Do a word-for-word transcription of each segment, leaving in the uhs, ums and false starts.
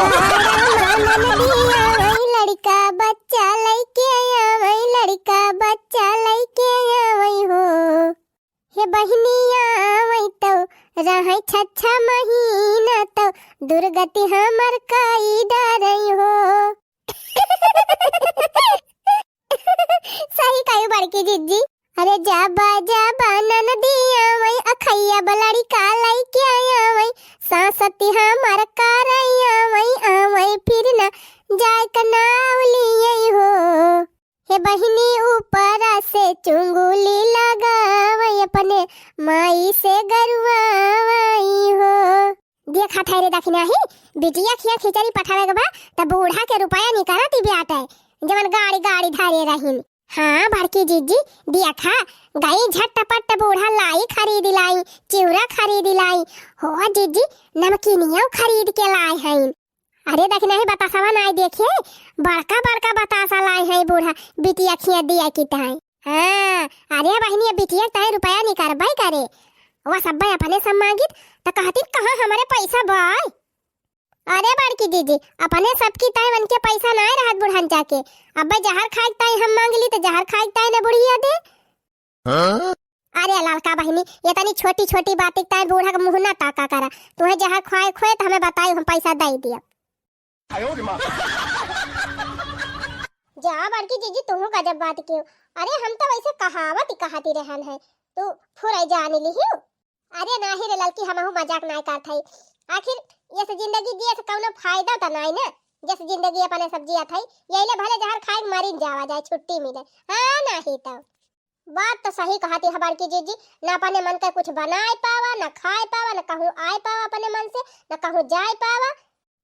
बड़ा मानन दिया वही लड़का बच्चा लइके आया, वही लड़का बच्चा लइके आया वही हो। हे बहिनिया, वही तो रहै छच्छा महीना तो दुर्गति हमर कई डरई हो। सही कहू बड़की जिज्जी। अरे जाबा जाबा ननदिया वही अखैया बलड़िका लइके आया वही सासती हमर करैया वही आवै फिर ना जाए क नाव लियै हो। हे बहिनी ऊपरा से चुंगुली लगावै अपने माई से गरुआवै हो। देखा था रे दखिनाही, बिटिया खिया खिचड़ी पठावे के बा, त बूढ़ा के रुपया निकरत ही बाटे, जवन गाड़ी गाड़ी धरे रहिन। हाँ बड़की जिज्जी, देखा, गई झटपट बूढ़ा लाई खरीद लाई, चिउरा खरीद लाई, हो जिज्जी, नमकीनियो खरीद के लाए हैं। अरे दखिनाही बतासवा नाई देखे, बड़का बड़का बतासा लाए हैं बूढ़ा, बिटिया खिया दिया की ताई। हाँ, अरे बहिनी, अब बिटिया ताई रुपया निकरबे करे। वह सब्बे अपने सब मांगित, त कहती कहाँ हमरे पैसा बाय? अरे बड़की जिज्जी, अपने सबकी ताई उनके पैसा नाई रहत बुढ़न जाके। अब्बे जहर खाए ताई हम मांग ली त जहर खाए ताई न बुढ़िया दे। हाँ? अरे ललका बहिनी, ये तनी छोटी छोटी बात ताई बूढ़ा के मुंह ना ताका करा। तुम्हें जहर खाए खोए त हमें बताई, हम पैसा दे दिया। जा बड़की जिज्जी, तुहू गजब बात कियो। अरे हम तो वैसे कहावत ही कहती रहन है, तू फुरै जान लिहियो। अरे नाही रे ललकी, हमहू मजाक नाय करत हई। आखिर यस जिंदगी जिए से कौनो फायदा त नाय ना, जस जिंदगी अपने सब जियत हई। यही ले भले जहर खाए के मरिन जावा जाए, छुट्टी मिले। हाँ नाही तो। बात तो सही कहती है बड़की जिज्जी, ना अपने मन के कुछ बनाए पावा, ना खाए पावा, ना कहूँ आए पावा अपने मन से, ना कहूँ जाए पावा।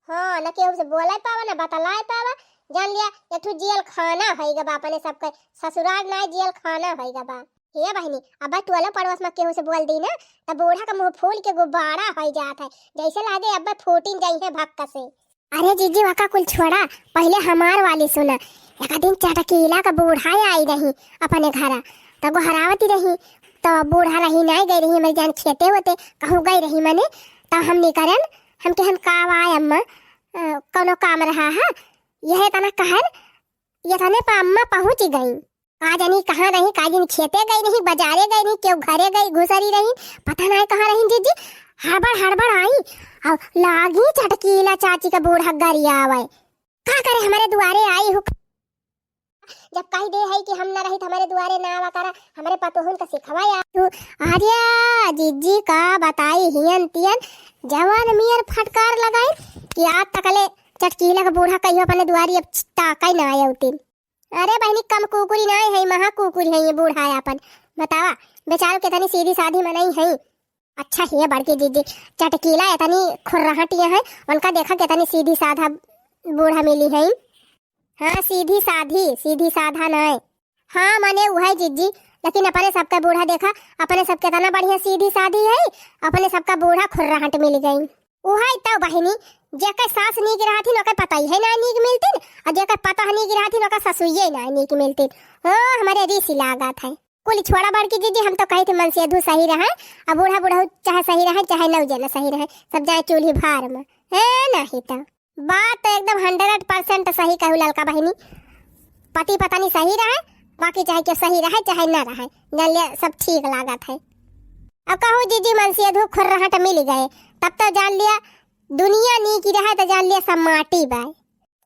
हाँ, ना केहू से बोले पावा, ना बतलाए पावा। जान लिया, एक ठो जेल खाना होइगा बा अपने सबके, ससुराल ना जेल खाना होइगा बा। हे बहिनी, अब टोला पड़ोस में केहू से बोल दी ना, त बूढ़ा का मुंह फूल के गुब्बारा होइ जात है, जैसे लागे अब फूटिन जाई है भक्क से। अरे जिज्जी, वका कुल छोड़ा, पहिले हमार वाली सुना। एक दिन चटकीला का बूढ़ा आई रही अपने घरा, त गोहरावती रही, त बूढ़ा रही नाय गई रही, हमारी जान खेते होते कहूँ गई रही मने, त हम निकरन, हम कहन का बा अम्मा, अ, कौनो काम रहा है? यह तना कहन, ये तने पा अम्मा पहुँच गई। का जानी कहाँ रही, का जानी खेते गई रही, बाजारे गई रही, केहू घरे गई घुसरी रही, पता नाय कहाँ रही जिज्जी। हड़बड़ हड़बड़ आई और लागी चटकीला चाची का बूढ़ा गरियावे। का करे हमरे दुआरे आई हो। जब कही दे है कि हम ना रही त हमरे दुआरे ना आवा करा, हमरे पतोहन का सिखवा या तू। अरे जिज्जी का बताई हियन तियन जवान मियर फटकार लगाई कि आज तकले चटकीला का बूढ़ा कहियो अपने दुआरी अब ताकई ना आया उतिन। अरे बहिनी, कम कुकुरी नाय है, महा कुकुरी है ये बूढ़ा है अपन। बतावा, बेचारो कितनी सीधी साधी मनई है। अच्छा, ये बड़की जिज्जी, चटकीला इतनी खुर्रहटिया है, उनका देखा कितनी सीधी साधा बूढ़ा मिली है। हाँ, सीधी साधी, सीधी साधा नाय। हाँ, मने उहै जिज्जी, लेकिन अपने सबका बूढ़ा देखा, अपने सब कितना बढ़िया सीधी साधी है, अपने सबका बूढ़ा खुर्रहट मिल गई। उहै तो बहिनी, जेकर सास नीक रहथिन, ओकर पतोहिए ना नीक मिलतिन, और जेकर पतोह नीक रहथिन, ओकर ससुइये ना नीक मिलतिन। ओ, हमरे रीसी लागत है। कुल छोड़ा बड़की जिज्जी, हम तो कही थी मनसेधू सही रहे, अब बूढ़ा बूढ़ऊ चाहे सही रहे, चाहे नौ जना सही रहे, सब जाए चूल्ही भार में, है नहीं तो। बात तो एकदम hundred percent सही कहू ललका बहिनी, पति पत्नी सही रहे, बाकी चाहे केहू सही रहे चाहे न रहे, जान लिया सब ठीक लागत है। अब कहू जिज्जी मनसेधू खुर्रहट मिल गए, तब तो जान लिया दुनिया नीकी रहे तो जान लिया सब माटी बाय।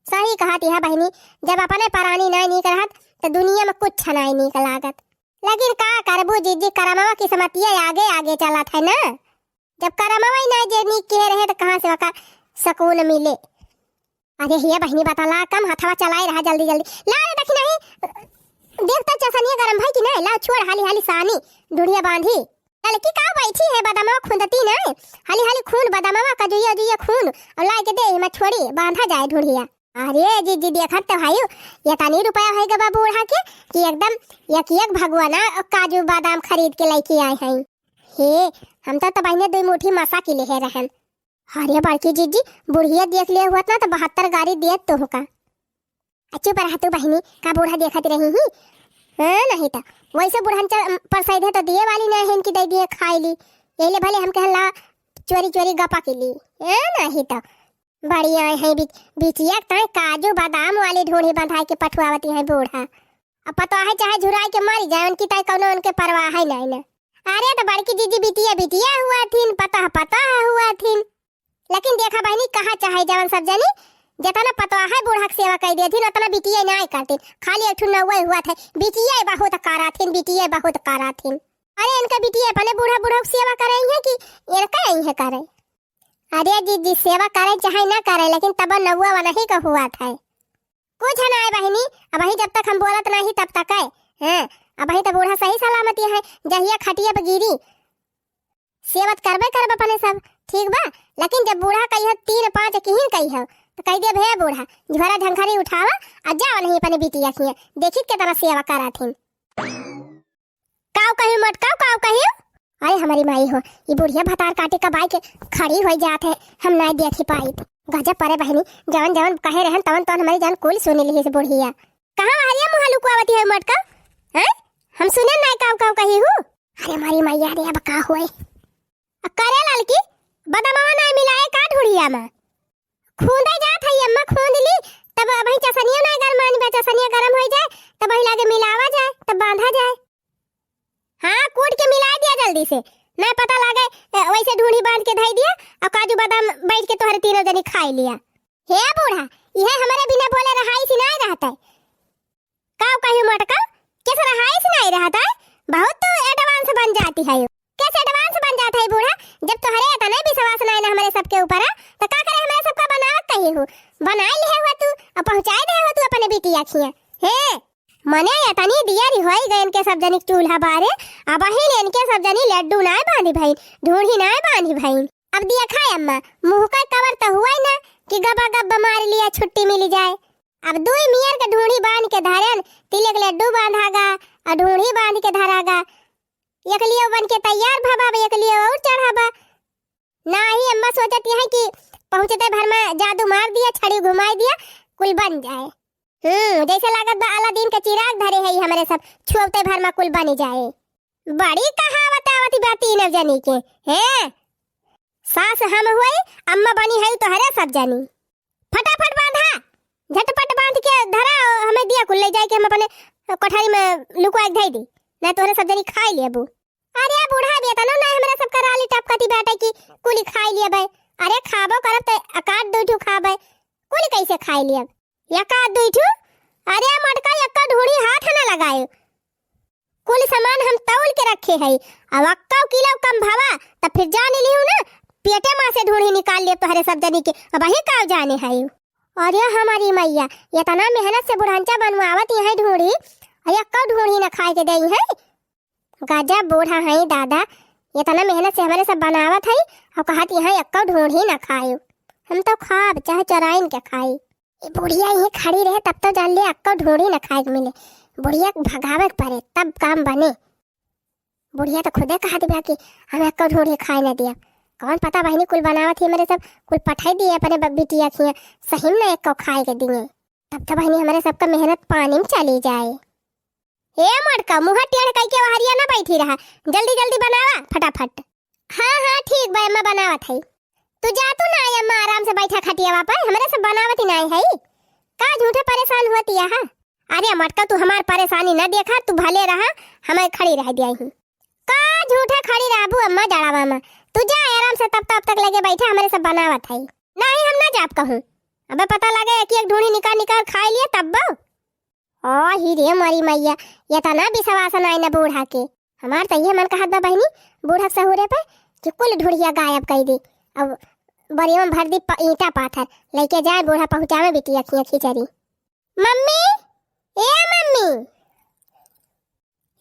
सही कहत यह बहिनी, जब अपने परानी नाय नीक रहत तो दुनिया में कुछ नाय नीक लागत। लेकिन का करबू जिज्जी, करमवा किस्मतिया आगे आगे चलत है ना। जब करमवा ही ना जे नीक किहे रहे तो कहाँ से ओका सकून मिले। अरे हिया बहिनी बताला, कम हथवा चलाए रहा जल्दी जल्दी। ला रे दखिनाही, देख तो चसनिया गरम भाई कि नहीं, ला छोड़ हाली हाली सानी, ढूढ़िया बांधी। ललकी का बैठी है बदमवा खुंदती नहीं, हाली हाली खून बदमवा कजुइया उजुइया खून, और लाए के दे में छोड़ी बांधा जाए ढूढ़िया। अरे जिज्जी देखत तो हयू, ये तनी रुपया होई गबा बूढ़ा के कि एकदम एक एक भगवाना काजू बादाम खरीद के लेके आए हैं। हे, हम तो, तो बहिने दुई मुट्ठी मसा के लेहे रहन। अरे बड़की जिज्जी, बुढ़िया देख ले हुआ ना तो बहत्तर गारी दियत तोहका। आ चुप रह तू बहिनी, का बूढ़ा देखत रही ही? हाँ, नहीं तो वैसे बुढ़न च-, परसाई दे तो दिए वाली नहीं है इनकी दे दिए खाई ली। यही ले भले हम कहन ला चोरी चोरी गपा के ली। हाँ, नहीं तो बड़ी आए हैं बिट-, बिटिया के ताई काजू बादाम वाली ढूंढी बंधाई के पठुआवती हैं बूढ़ा। अब पतोहे चाहे झुराई के मरी जाए, उनकी ताई कौनो उनके परवाह है नहीं ना। अरे तो बड़की जीजी बिटिया बिटिया हुआ थीन, पतोह पतोह हुआ थीन। लेकिन देखा बहिनी, कहा चाहे जवन सब जनी, जितना पतोहे बूढ़ा के सेवा कई देथिन, उतना बिटिया नाय करथिन। खाली एक ठो नौवे हुआ थे, बिटिया बहुत कराथिन, बिटिया बहुत कराथिन। अरे इनका बिटिया अपने बूढ़ा बूढ़ा के सेवा करे ही है कि इनका यही है करे? अरे जीजी, सेवा करे चाहे ना करे, लेकिन तब नौवा वाला ही का हुआ था। कुछ ना है बहिनी, अबही जब तक हम बोलत नाही तब तक है। हाँ, अबही तो बूढ़ा सही सलामती है, जहिया खटिया पे गिरी, सेवत करबे करब अपने सब, ठीक बा? लेकिन जब बूढ़ा कही हो, तीन पाँच किहिन कही हो, तो कह दे, "भे बूढ़ा, झोरा झंखरी उठावा, आ जाओ नहीं अपने बिटिया खिया, देखी कितना सेवा कराथिन।" काव कही मटकाव, काव कही? अरे हमारी माई हो, ई बुढ़िया भतार काटी कबाई के खड़ी होई जात है, हम नाय देखी पाई। गजब परे बहिनी, जवन जवन कहे रहन तवन तवन हमारी जान कुल सुन ली इस बुढ़िया। कहाँ हरिया मुँह लुकवावती है मटकाव? हैं? हम सुने नाय काव काव कही हूँ। अरे हमारी मैया रे, अब का होए? अ, करे ललकी, बदमवा नाय मिलाए का ढूढ़िया में? खूंदे जात है अम्मा, खूंद ली, तब अबही चसनिया नाय गरमानी बा, चसनिया गरम होई जाए, तब वही लागे मिलावा जाए, तब बांधा जाए। हाँ, कूट के मिला दिया जल्दी से, ना पता लागे, ए, वैसे ढूंढी बांध के धई दिया, और काजू बादाम बैठ के तोहरे तीनों जनी खाई लिया। हे बूढ़ा, इहे हमारे बिना बोले रहाई से नाय रहत है। काव कही मटका, कैसे रहाई से नाय रहत है? बहुत तू advance बन जाती है। कैसे advance बन जात है बूढ़ा? जब तोहरे इतना विश्वास नाय ना हमारे सबके ऊपर है, तो का करे हमारे सबका बनावत कही हो? बनाई लिहे हुआ तू, और पहुँचाई दे हो तू अपने बिटिया खिया। हे, मने इतनी दियर होई गए इनके सब जनी चूल्हा बारे, अबहिन इनके सब जनी लड्डू नाय बांधी भइन, ढूंढी नाय बांधी भइन। अब दिया खाए अम्मा, मुँह का कवर तो हुआ ही ना कि गबा गब मार लिया, छुट्टी मिली जाए। अब दुई मियर के ढूंढी बांध के धरन, तिलक लड्डू बांधा गा, और ढूंढी बांध के धरा गा। एक लिए बन के तैयार भबा, एक लिए और चढ़ाबा। नाही अम्मा सोचत है कि पहुँचते भर में जादू मार दिया, छड़ी घुमाई दिया, कुल बन जाए। हम्म, जैसे लागत बा अलादीन के चिराग धरे है हमरे सब, छुअते भर में कुल बन जाए। बड़ी कहावत आवत बा तीनों जनी के, हैं? सास हम होई, अम्मा बनी है तोहरे सब जनी। फटाफट बांधा, झटपट बांध के धरा, हमें दिया कुल ले जाए के हम अपने कोठारी में लुकवा के धई दी, ना तोहरे सब जनी खाई लेबू। अरे बूढ़ा, अब एतनो ना हमरा सबका राली टपकती बाटे कि कुली खाई लियबे। अरे खाबो करब त एकाध दुई ठू खाबे, कुली कैसे खाई लियब? एकाध दुई ठू? अरे मटका, एक्का ढूंढी हाथ ना लगाए, कुल सामान हम तौल के रखे हई। अब अक्का किलो कम भवा त फिर जान लिहू ना, पेटे मा से ढूंढी निकाल लियब तोहरे सब जनी के। अब वही काव जाने हई। अरे हमारी मैया, एतना मेहनत से बुढ़ंचा बनवावत है ढूंढी, अरे एक्का ढूंढी ना खाए के देई है। गजब बूढ़ा हई दादा, एतना मेहनत से हमरे सब बनावत हई, और कहत यहाँ एक्को ढूंढी ना खायु। हम तो खाब, चाहे चोराइन के खाई। ई बुढ़िया यहीं खड़ी रहे, तब तो जान ले एक्को ढूंढी ना खाए के मिले। बुढ़िया के भगावे के पड़े, तब काम बने। बुढ़िया तो खुदे कहत बा कि हम एक्को ढूंढी खाए ना दिया। कौन पता बहिनी कुल बनावत ही हमरे सब, कुल पठाई दिए अपने ब-, बिटिया खिया, सही में ना एक्को खाए के दिए। तब तो बहिनी हमरे सबका मेहनत पानी में चली जाए। ए मोटका, मुँह टेढ़ कइके वहरिया ना बैठी रहा, जल्दी जल्दी बनावा फटाफट। हाँ हाँ ठीक बा अम्मा, बनावत हई। तू जा तू ना अम्मा, आराम से बैठा खटियावा पर, हमरे सब बनावत ही नाई हई। का झूठे परेशान होती है? अरे मोटका, तू हमार परेशानी ना देखा, तू भले रहा, हमें खड़ी रह दिया ही। का झूठे खड़ी रहबू अम्मा जड़ावा में? तू जा आराम से तब तब तक लगे बैठा, हमरे सब बनावत हई। नहीं, हम ना जाब कहूँ। अबे पता लगे एक एक ढूंढी निकाल निकाल खाई लिए तब। ओ ही रे मोरी मैया, एतना विश्वास नाई ना बूढ़ा के। हमार त इहे मन कहत बा बहिनी, बूढ़ा के सहूरे पे कि कुल ढूढ़िया गायब कई दी। अब बरिया में भर दी प-, ईंटा पाथर, लइके जाए बूढ़ा पहुँचावे बिटिया खिया खिचड़ी। मम्मी, ए मम्मी,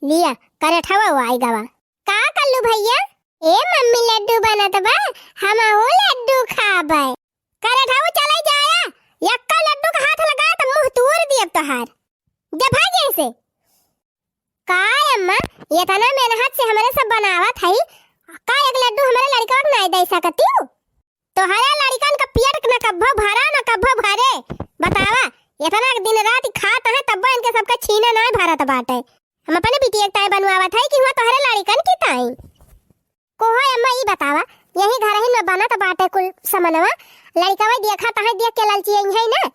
लिया, करठवा आई गवा। का कल्लू भैया? ए मम्मी, लड्डू बनत बा, हमहू लड्डू खाबै। करठऊ चले जाया, यक्का लड्डू के हाथ लगाया त मुंह तोड़ दियब तोहार। जा भाग यहीं से। का अम्मा, एतना मेहनत से हमरे सब बनावत हई, का एक लड्डू हमरे लड़का के नाई दे सकती हो? तोहरे लड़िकन का पेट न कब्बो भरा, न कब्बो भरे। बतावा, एतना दिन रात खात हैं, तब्बो इनके सबका छीना नाय भरत बाटे। हम अपने बिटिया के ताई बनवावत है कि हुआ तोहरे लड़िकन की ताई। कोहो अम्मा, ई बतावा, यही घरहिन में बनत बाटे कुल समनवा, लड़िकवा देखा तहाँ देख के ललचियइहैं ना।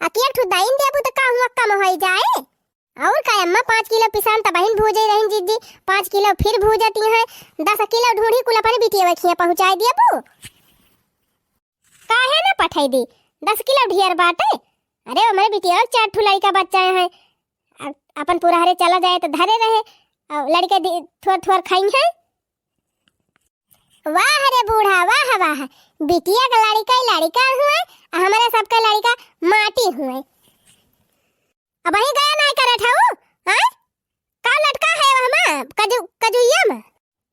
अकिया ठु दाइन देबू त का हुआ कम होइ जाए? अउर का अम्मा, पाँच किलो पिसान त बहिन भूजइ रहिन जिज्जी, पाँच किलो फिर भूजति हैं, दस किलो ढूढ़ी कुल अपने बिटिया खिया पहुँचाइ देबू। काहे न पठाई दी, दस किलो ढेर बाटे। अरे हमरे बिटिया चार ठु लड़िका बच्चा हैं, अ-, अपन पुरहरे चला जाए त धरे रहे, अउर लड़िके दि-, थोर थोर खइहैं। वाह रे बूढ़ा, वाह, वाह। बिटिया क लड़िका ही लड़िका हुए, आ हमरे सबके लड़िका माटी हुए। अबहीं गया नाहीं करे ठऊ, आय? का लटका है वहमा, कजु-, कजुइया में?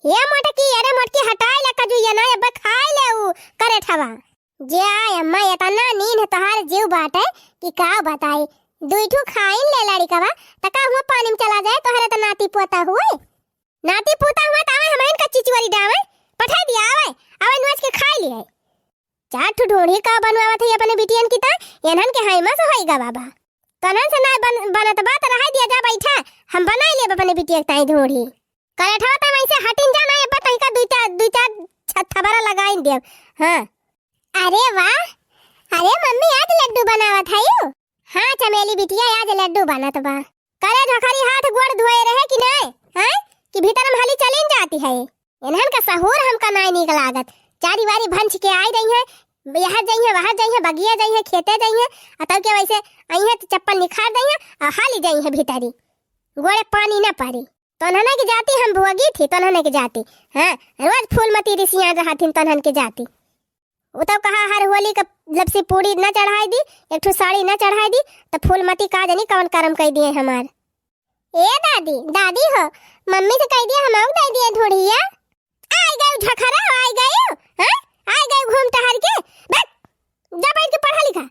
हे मोटकी, अरे मोटकी, हटाइ ले कजुइया ना, अबे खाइ ले उ करे ठवा। जे आय अम्मा, एतना नीन तोहार जीव बाटे कि का बताई। दुइ ठु खाइन ले लड़िकवा, त का हुआ पानी में चला जाए, तोहरे त नाती पोता हुए। नाती पोता हुआ त आवे हमहिन का चिचुआरी डावे, पठाइ दिया आवे, आवे नोच के खाइ लिहे। चार ठु ढूढ़ी का बनवावत है अपने बिटियन की, त एनहन के हाइमा से होइगा बाबा। तनहन से ना बन-, बनत बा त रहाइ दिया, जा बैठा, हम बनाइ लेब अपने बिटिया के ताई ढूढ़ी। करे ठवा त वैसे हटिन जा ना, अब्बा तनिका दुइ चार, दुइ चार छ-, थबरा लगाइन देब। हाँ। अरे वाह, अरे मम्मी आज लड्डू बनावत हयू? हाँ चमेली बिटिया, आज लड्डू बनत बा। करे झखरी हाथ गोड़ धोए रहे कि नाय? हैं? कि भीतर में हली चलिन जाती है? इन्हन का सहूर हमका नाय नीक लागत। चारी वारी भंछ के आइ जइहैं, यहाँ जइहैं, वहाँ जइहैं, बगिया जइहैं, खेते जइहैं, आ तब के वैसे अइहैं त चप्पल निखार जइहैं, आ हाली जइहैं भीतरी। गोड़े पानी न परी। तोन्हने के जाति हम भोगी थी, तोन्हने के जाति। हाँ, रोज फूलमती रिसियान रहथिन तोन्हन के जाति। उ तो कहा हर होली के लपसी पूड़ी न चढ़ाइ दी, एक ठो साड़ी न चढ़ाइ दी, त फूलमती का जनी कवन करम कइ दिए हमार। ए दादी, दादी हो, मम्मी से कहि दिया हमहू के दइ दिए ढूढ़िया। आइ गयू झखरा, आइ गयू, हाँ? आइ गयू घूम टहर के। बक, जा बैठ के पढ़ा लिखा।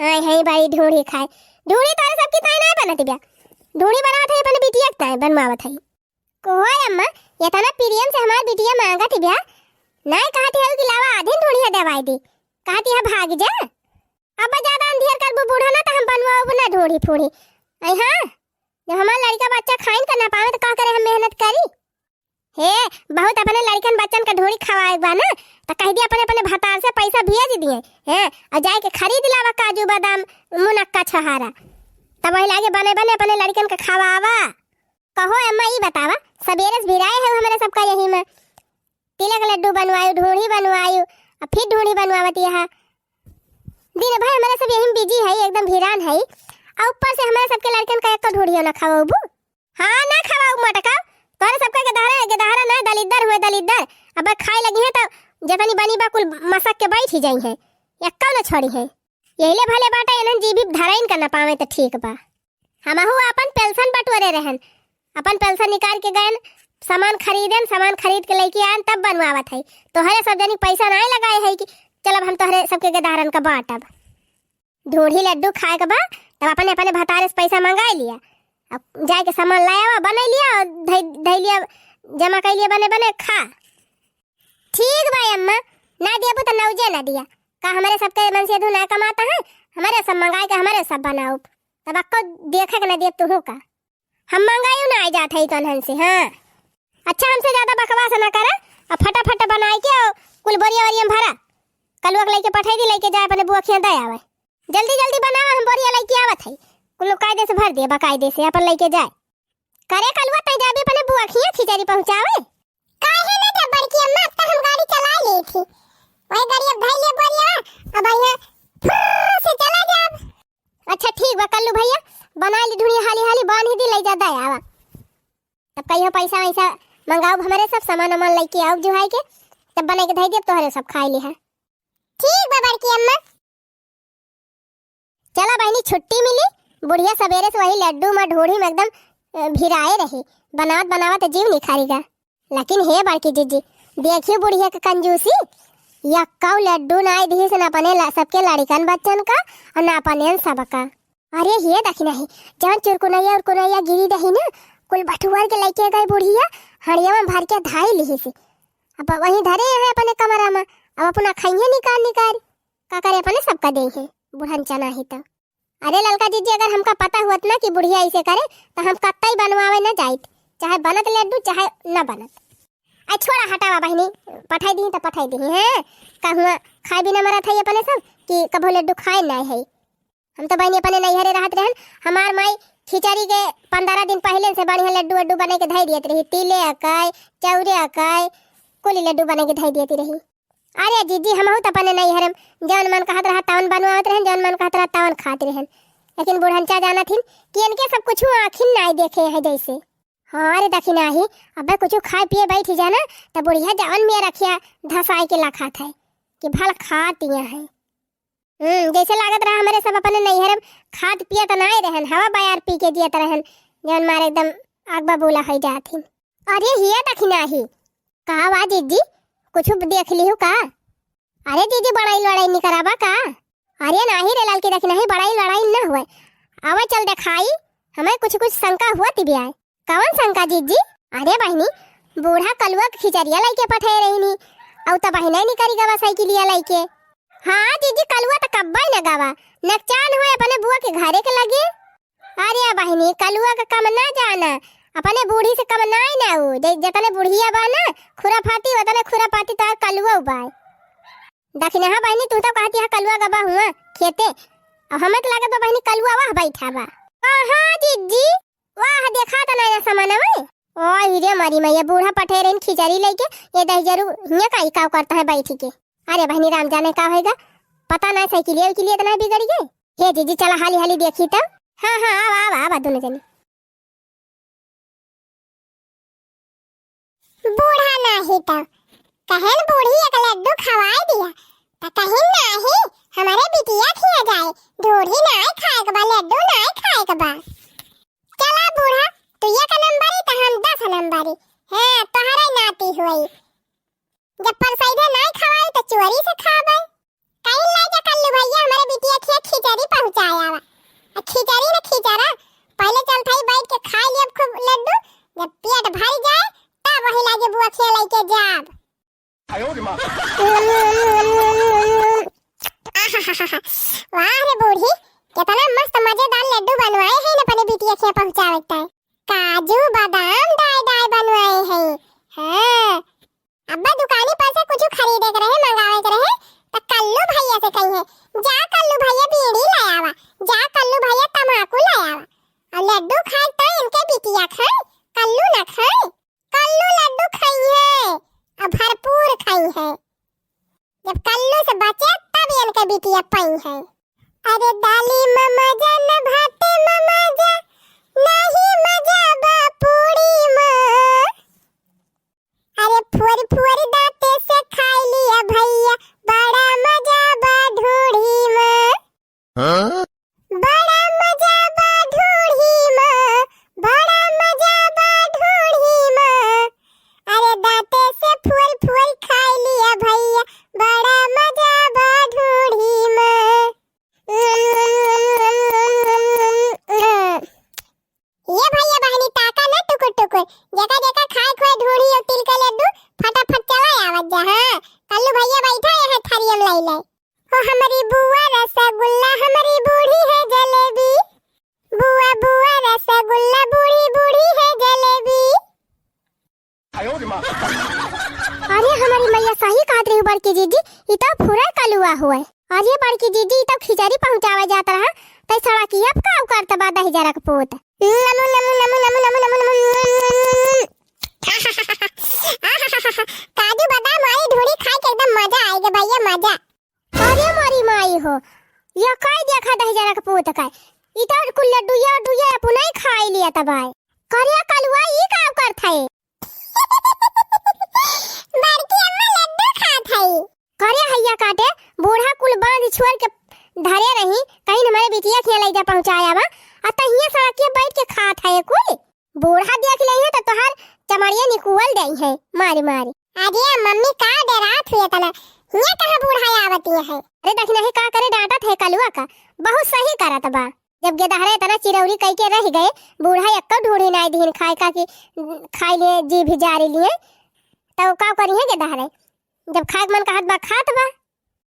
आइ है बड़ी ढूढ़ी खाए। ढूढ़ी तोरे सबकी ताई नाय बनत बिया। ढूढ़ी बनावत है अपने बिटिया के ताई बनवावत है। कोहो अम्मा, एतना प्रेम से हमार बिटिया मांगत बिया। नाय कहत है कि लावा आधिन ढूढ़िया देवाइ दी। कहत है भाग जा। अब ज्यादा अंधियर करबू बूढ़ा ना त हम बनवाउब ना ढूढ़ी फूढ़ी। अइ हाँ, जब हमार लड़िका बच्चा खाइन क ना पावे त का करे हम मेहनत करी? हे, बहुत अपने लड़िकन बच्चन क ढूढ़ी खवाए बा ना, त कहि दिया अपने, अपने भतार से पैसा भेज दिए, हैं, अउर जाइ के खरीद लावा काजू बादाम, मुनक्का छोहारा, तब वही लागे बने बने अपने लड़िकन क खवावा। कहो अम्मा, ई बतावा, सबेरे से भिराए है हमरे सबका यही में, तिलक लड्डू बनवायू, ढूढ़ी बनवायू, अउर फिर ढूढ़ी बनवावत यहाँ। दिन भर हमरे सब यही में busy है, एकदम भिरान है, अउर ऊपर से हमरे सबके लड़िकन क एको ढूढ़ियो ना खवाउबू। हाँ, ना खवाउब मोटका। तोरे सबका गेदहरा, गेदहरा ना, दलिद्दर हुए दलिद्दर। अब खाए लगिहैं त जतनी बनी बा कुल मसक के बैठ ही जइहैं। एक्का ना छोड़िहैं। यहिले भले बाटे इन्हन जीभी धराइन क ना पावे त ठीक बा। हमहू आपन पेंशन बटोरे रहन। आपन पेंशन निकाल के गएन, सामान खरीदेन, सामान खरीद के लइके आएन तब बनवावत है। तोहरे सब जनी पैसा नाहीं लगाए है कि चलब हम तोहरे सबके गेदहरन क बाँटब। ढूढ़ी लड्डू खाए क बा, तब अपने, अपने भतारे से पैसा मंगाइ लिया। अब जाइ के सामान लाया हुआ, बनाइ लिया अउर धइ, धइ लिया, जमा कइ लिया, बने, बने खा। ठीक बा अम्मा, ना देबू त नौजे ना दिया। का हमरे सबके मनसेधू ना कमात है? हमरे सब मंगाइ के हमरे सब बनाउब। तब अक्को देखे के ना देब तुहू का। हम मंगायू ना आइ जात है तोन्हन से, हाँ। अच्छा, हमसे ज्यादा बकवास ना करा, अब फटाफट बनाइ के अउर कुल बोरिया वोरिया में भरा। कलुआ के लइके पठाइ दी, लइके जाए अपने बुआ खियाँ दे आवे। जल्दी जल्दी बनावा, हम बोरिया लइके आवत है। कुल कायदे से भर दिया, बकायदे से अपन लइके जाए। करे कलुआ, तैं जाबे अपने बुआ खियाँ खिचड़ी पहुँचावे? काहे ना देब बड़की अम्मा, अब त हम गाड़ी चलाइ लेई थी। वही गाड़ी अब धइ ले बोरिया, अब यहाँ फुर्र से चला जाब। अच्छा ठीक बा कल्लू भइया, बनाइ ली ढूढ़ी हाली हाली, बान्ही दी, लइ जा दे आवा। तब कहियो पैसा वैसा मंगाउब, हमरे सब सामान वामान लइके आउब जुहाइ के, तब बनाइ के धइ देब, तोहरे सब खाइ लिहा। ठीक बा बड़की अम्मा। चला बहिनी, छुट्टी मिली, बुढ़िया सबेरे से वही लड्डू मा ढूढ़ी में एकदम, अ, भिराए रही, बनावत बनावत जीव निखारी गा। लेकिन हे बड़की जिज्जी, देखियो बुढ़िया के कंजूसी, यक्कउ लड्डू नाई दिहिस न अपने ला-, सबके लड़िकन बच्चन का अउर न अपने सबका। अरे हे देखी नहीं, जवन चुरकुनैया उरकुनैया गिरी रही न, कुल बटुअर के लइके गइ बुढ़िया, हड़िया में भर के धाइ लिहिस। अब वहीं धरे हैं अपने कमरा में, अब अपना खइहे निकार निकार, का करे अपने सबका देइहे, बुढ़न चना ही त। अरे ललका जिज्जी, अगर हमका पता हुअत ना कि बुढ़िया ऐसे करे, त हम कत्तई बनवावे न जाइत, चाहे बनत लड्डू, चाहे न बनत। आ छोड़ा, हटावा बहिनी, पठाई दिही त पठाई दिही, हैं? का हुआ खाए बिना मरत है अपने सब कि कभो लड्डू खाए नाय है? हम तो बहिनी अपने नैहरे रहत रहन, हमार माई खिचड़ी के पंद्रह दिन पहिले से बढ़िया लड्डू वड्डू बने के धई दियत रही, तिले अकाय, चौरे अकाय, कुली लड्डू बने के धई दियत रही। अरे जीजी, हमहू त अपने नैहरे में जौन मन कहत रहा तवन बनवावत रहन, जौन मन कहत रहा तवन खात रहन। लेकिन बुढ़नचा जानत हिन कि इनके सब कुछ आँखिन नाय देखे है जैसे। हाँ रे दखिनाही, अबे कुछ खाए पिए बैठ जाना, त बुढ़िया जवन में रखिया धसाए के ला खात है कि भल खातिया है। हम्म, जैसे लागत रहा हमरे सब अपने नैहर में खात पियत नाय रहन, हवा बयार पी के जियत रहन, जौन मारे एकदम आग बबूला होइ जात ही। अरे हिया दखिनाही, का बा जीजी, कुछ देख लिहू का? अरे जीजी, बड़ाई लड़ाई निकराबा का? अरे नाही रे ललकी दखिनाही, बड़ाई लड़ाई न हुए। आवा चल देखाई, हमें कुछ कुछ शंका हुआ तिबियाए। कवन शंका जीजी? अरे बहिनी, बूढ़ा कलुआ के खिचड़िया लइके पठे रहिनी, अउ त बहिने निकरी गवा साइकिलिया लइके। हाँ जीजी, कलुआ त कब्बे न गवा, नकचान होए अपने बुआ के घरे के लगे। अरे बहिनी, कलुआ के कम ना जाना, अपने बूढ़ी से कम नाय ना उ, जे-, जतने बुढ़िया बा ना, खुराफाती, ओतने खुराफाती तोहार कलुआ बाय। दखिनहा बहिनी, तू तो कहती है कलुआ गबा हुआ खेते, अब हमें तो लागत बा बहिनी कलुआ वाह बैठा बा। कहाँ जीजी? वाह, देखा त नया सामान है। ओ हीरे मारी मैया, बूढ़ा पठे रहिन खिचड़ी लेके, ये दहिजरू हियाँ का इकाव करता है बैठी के। अरे बहिनी, राम जाने का होएगा, पता ना साइकिलिया उकिलिया इतना बिगड़ गए। हे जीजी, चला हाली हाली देखी तो। हाँ हाँ, आवा आवा आवा दोनों जनी। बूढ़ा नाही तो कहेन बूढ़ी एक लड्डू खवाए दिया, त कहिन नाही, हमरे बिटिया खिया जाए, ढूढ़ी नाय खाए के बा, लड्डू नाय खाए के बा। चला बूढ़ा, तू एक नंबरी त हम दस नंबरी। हाँ, तोहरे नाती हुई। जब परसैदे नाय खवाई त चोरी से खाबे। कहीं ले जा कल्लू भैया, हमरे बिटिया खिया खिचड़ी पहुँचाया बा। आ खिचड़ी न खिचड़ा, पहले चल थाई बैठ के खाई लेब खूब लड्डू, जब पेट भर जाए तब वही लागे बुआ खिया लेके जाब। आहाहाहा, वाह रे बूढ़ी, कितना मस्त मजेदार लड्डू बनवाए हैं न अपने बिटिया खिया पहुँचावे के। काजू बादाम डाय डाय बनवाए हैं। हाँ, अब्बा दुकानी पर से कुछ खरीदे के रहे, मंगावे के रहे, त कल्लू भैया से कही है, "जा कल्लू भैया बीड़ी ले आवा, जा कल्लू भैया तमाकू ले आवा।" और लड्डू खाए त इनके बिटिया खाए, कल्लू ना खाए। कल्लू लड्डू खाई है और भरपूर खाई है। जब कल्लू से बचे तब इनके बिटिया पाई है। अरे दाली में मजा न भाते में मजा, नाही मजा बा पूरी में। अरे फुअर फुअर दांते से खाई लिया भैया, बड़ा मजा बा ढूढ़ी में। हाँ? बड़ा मजा बा ढूढ़ी में, बड़ा मजा बा ढूढ़ी में। अरे दांते से फुअर फुअर खाई लिया भैया, बड़ा मजा बा ढूढ़ी में। ये भैया बहिनी ताका ना टुकुर टुकुर, जेका जेका खाए खोए ढूढ़ी और तिल का लड्डू, फटाफट चला आवत जा। हाँ, कल्लू भैया बैठा है थारियम लाई लाई। हो हमरी बुआ रसगुल्ला, हमरी बूढ़ी है जलेबी। बुआ बुआ रसगुल्ला, बूढ़ी बूढ़ी है जलेबी। अरे हमरी मैया सही कहत रही बड़की जीजी, ई तो फुरा कलुआ हुए। अरे बड़की जीजी, ई तो खिचड़ी पहुँचावे जात रहा, तै सड़किया पे का उकारत बा दहिजरा के पूत। लमु, लमु, लमु। काजू बादाम वाली ढूढ़ी खाए के एकदम मजा आएगा भैया, मजा। अरे मोरी माई हो, ये काई देखा दहिजरा के पूत का, ई तो कुल लड्डुया उड्डुया अपना ही खाई लिया तबाय। करे कलुआ ई का करत है? बड़की अम्मा लड्डू खात है। करे हैया काटे, बूढ़ा कुल बांध छोड़ के धरे रही, कहीं हमारे बिटिया खिया ले जा पहुँचाया बा, आ तहिया सड़किया बैठ के खात है कुल। बूढ़ा देख लेइहे त तोहार चमड़िया निकुल देइहे मारी मारी। अरे मम्मी का डरात हुए तना, हिया कहाँ बूढ़ा आवती है? अरे दखिनही का करे डांटत है कलुआ का, बहुत सही करत बा। जब गेदहरा इतना चिरौरी कई के रह गए, बूढ़ा एक्को ढूढ़ी नाई दिहिन खाए का कि खाई लिए जी भी जारी लिए, तब का करिहे गेदहरे? जब खाए के मन कहत बा खात बा।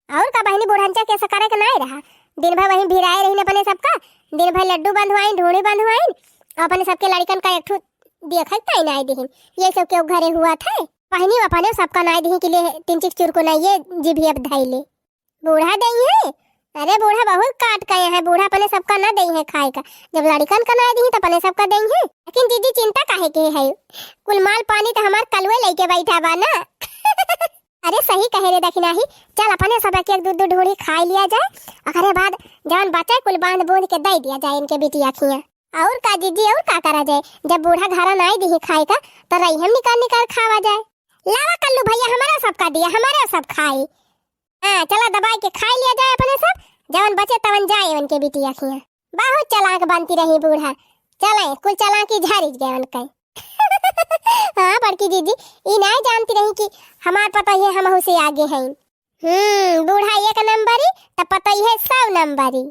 और का बहिनी, बुढ़नचा के ऐसा करे के नाय रहा। दिन भर वहीं भिराए रहिन अपने सबका, दिन भर लड्डू बंधवाइन, ढूढ़ी बंधवाइन, और अपने सबके लड़िकन का एक ठो देखे के ताई नाय दिहिन। ये सब केहू घरे हुआ था? पहनी अपने सबका नाई दिही कि ले तिनचिक चुरकुनाइए जीभी अब धई ले। बूढ़ा देइहैं? अरे बूढ़ा बहुत काट कहे हैं, बूढ़ा अपने सबका ना देइहैं खाए का। जब लड़िकन का नाई दिही त अपने सबका देइहैं। लेकिन जीजी चिंता काहे के है, कुल माल पानी त हमार कलुए लइके बैठा बा ना। अरे सही कहे रे दखिनाही, चल अपने सब एक एक दू दू ढूंढी खाई लिया जाए, ओकरे बाद जवन बचे कुल बांध बूंद के दे दिया जाए इनके बिटिया खिया। और का जीजी, और का करा जाए, जब बूढ़ा घरा नाई दिही खाए का त रही हम निकाल निकाल खावा जाए। लावा कल्लू भैया हमारा सबका दिया, हमारा सब खाई। हाँ चला दबाई के खाई लिया जाए अपने सब, जवन बचे तवन जाए उनके बिटिया खिया। बहुत चालाक बनती रही बूढ़ा, चले कुल चालाकी झारिज गए उनके। हाँ बड़की जीजी, ई नाई जानती रही कि हमार पतोहिए हमहू से आगे हैं। हम्म, बूढ़ा एक नंबरी त पतोहिए सौ नंबरी।